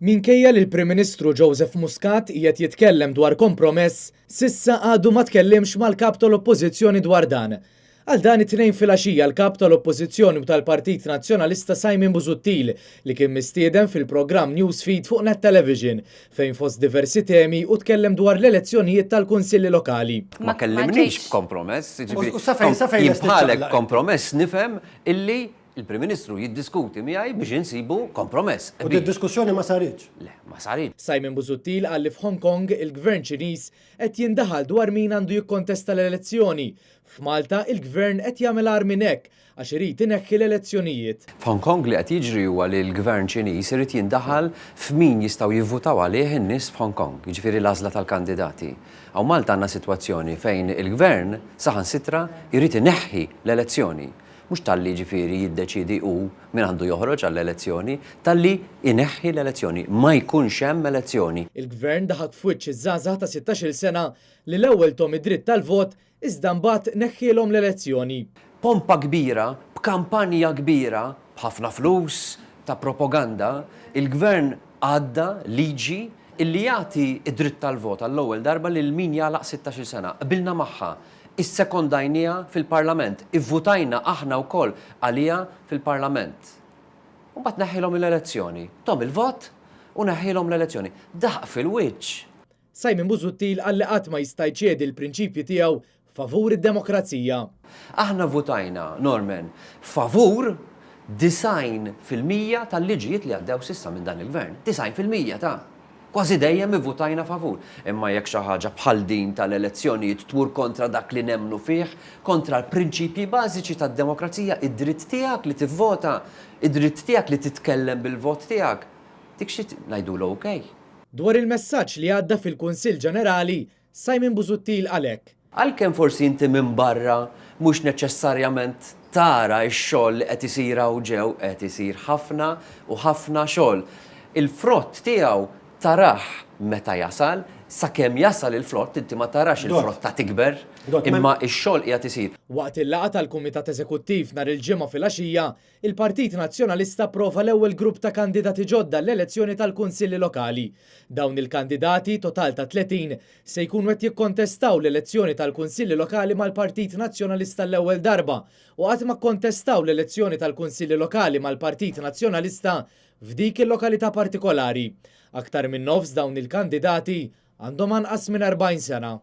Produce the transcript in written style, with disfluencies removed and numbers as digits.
Minkejja li l-Prim Ministru Joseph Muscat qiegħed jitkellem dwar kompromess, s'issa għadu ma tkellimx mal-Kap tal-Oppożizzjoni dwar dan. Għal dan it-Tnejn filgħaxija l-Kap tal-Oppożizzjoni u tal-Partit Nazzjonalista Simon Busuttil li kien mistieden fil-programm Newsfeed fuq Net Television fejn fost diversi temi hu tkellem dwar l-elezzjonijiet tal-Kunsilli Lokali. Ma kellimnix b'kompromess, jiġifieri jien bħalek kompromess nifhem illi Il-Prim Ministru jiddiskuti miegħi biex insibu kompromess. U did-diskussjoni ma saritx? Le, ma saritx. Simon Busuttil qal li f'Hong Kong il-Gvern Ċiniż qed jindaħal dwar min għandu jikkontesta l-elezzjoni. F'Malta il-Gvern qed jagħmel agħar minn hekk għax irid ineħħi l-elezzjonijiet. F'Hong Kong li qed jiġri huwa li l-Gvern Ċiniż irid jindaħal f'min jistgħu jivvutaw għalih in-nies f'Hong Kong, jiġifieri l-għażla tal-kandidati. Hawn Malta għandna sitwazzjoni fejn il-Gvern saħansitra jrid ineħħi l-elezzjoni. Mhux talli jiġifieri jiddeċiedi hu min għandu joħroġ għall-elezzjoni, talli jneħħi l-elezzjoni. Ma jkunx hemm elezzjoni. Il-Gvern daħak f'wiċċ iż-żgħażagħ ta' sittax-il sena li l-ewwel thom id-dritt tal-vot iżda mbagħad neħħielhom l-elezzjoni. Pompa kbira, b'kampanja kbira, b'ħafna flus ta' propaganda, il-Gvern għadda liġi illi jagħti d-dritt tal-vot għall-ewwel darba lil min jagħlaq sittax-il sena. Qbilna magħha. Issekondajnieha fil-Parlament, ivvutajna aħna wkoll għaliha fil-Parlament. U mbagħad neħħilhom l-elezzjoni. Thom il-vot u neħħilhom l-elezzjoni. Daħq fil-wiċċ! Simon Busuttil qal li qatt ma jista' jċedi l-prinċipji tiegħu favur id-demokrazija. Aħna vvutajna, Norman, favur 90% tal-liġijiet li għaddew s'issa minn dan il-Gvern. 90% ta'! Kważi dejjem ivvutajna favur. Imma jekk xi ħaġa bħal din tal-elezzjonijiet tmur kontra dak li nemmnu fih, kontra l-prinċipji bażiċi tad-demokrazija, id-dritt tiegħek li tivvota, id-dritt tiegħek li titkellem bil-vot tiegħek, dik xi ngħidulu ok? Dwar il-messaġġ li għadda fil-Kunsill Ġenerali, Simon Busuttil qal hekk. Għalkemm forsi inti minn barra mhux neċessarjament tara x-xogħol li qed isir hawn ġew, qed isir ħafna u ħafna xogħol. Il-frott tiegħu tarah meta jasal, sakemm jasal il-frott inti ma tarax il-frotta tikber, imma x-xogħol qiegħed isir. Waqt il-laqgħa tal-Kumitat Eżekuttiv nhar il-Ġimgħa filgħaxija, Il-Partit Nazzjonalista approva l-ewwel grupp ta' kandidati ġodda għall-elezzjoni tal-Kunsilli Lokali. Dawn il-kandidati, total ta' 30, se jkunu qed jikkontestaw l-elezzjoni tal-Kunsilli Lokali mal-Partit Nazzjonalista għall-ewwel darba u qatt ma kkontestaw l-elezzjoni tal-Kunsilli Lokali mal-Partit Nazzjonalista f'dik il-lokalità partikolari. Aktar minn nofs dawn il-kandidati għandhom anqas minn 40 sena.